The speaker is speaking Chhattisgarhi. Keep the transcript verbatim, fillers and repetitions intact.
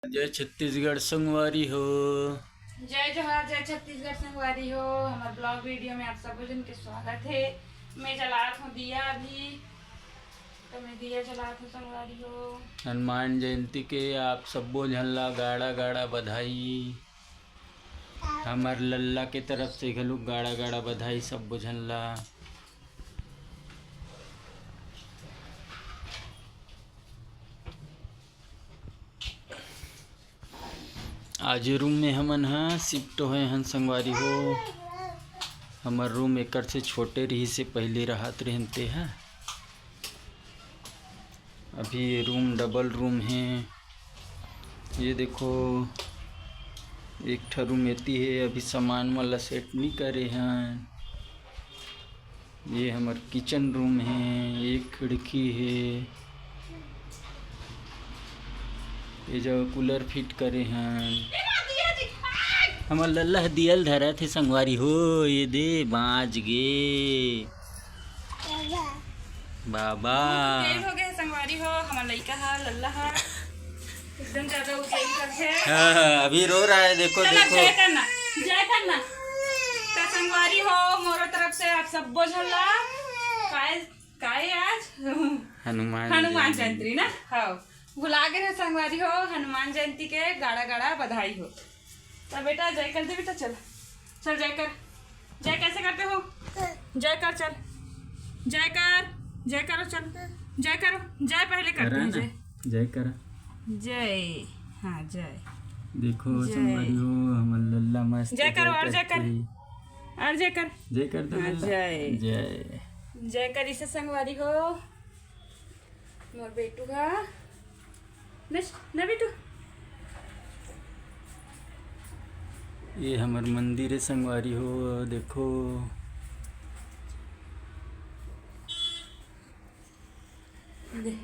जय छत्तीसगढ़ संगवारी हो। जय जोहार, जय छत्तीसगढ़ संगवारी हो। हमर ब्लॉग वीडियो में आप सबो झन के स्वागत हे। मैं जलात हूँ दिया अभी, तो मैं दिया जलात हूँ संगवारी हो। हनुमान जयंती के आप सबो झन ला गाड़ा गाड़ा बधाई। हमर लल्ला के तरफ से घलो गाड़ा गाड़ा बधाई सबो झन ला। आज रूम में हमन ह शिफ्ट होए हन संगवारी हो। हमर रूम एकर से छोटे रहिस हे, पहली रहत रहेन ते ह। अभी ये रूम डबल रूम हे। ये देखो, एक ठा रूम एती हे, अभी सामान मन ला सेट नई करे हन। ये हमर किचन रूम हे, एक खिड़की हे, ये जगह कूलर फिट करे हन। हमर लल्ला ह दिया ल धरत हे संगवारी हो, ये दे बाँच गे। बाबा। तेज हो गए संगवारी हो, हमर लइका ह, लल्ला ह। एकदम ज्यादा उज्जैन कर है। हाँ, हाँ, अभी रो रहा है, देखो, चला, देखो। जय करना, जय करना। तो संगवारी हो, मोरो तरफ से आप सबो झन ला काय, काय आज? हनुमान हनुमान जयंती। जयंती ना? हाँ, भुला गए हैं संगवारी हो, हनुमान जयंती के गाड़ा गाड़ा बधाई हो। तो बेटा जय कर दे बेटा, चल, चल जय कर। जय कैसे करते हो? जय कर, चल, जय कर, जय करो, चल, जय करो, जय पहले करते करा हैं, ना। जय। जय करा। जय, हाँ, जय। देखो, जय। संगवारी हो, हमर लल्ला मस्त जय करो और जय कर। करके। और जय कर। जय कर दो हाँ, लल्ला। जय। जय। जय कर इसे संगवारी हो। मोर बेटू हा। नस-, ना बेटू। ये हमर मंदिर है संगवारी हो, देखो। दे।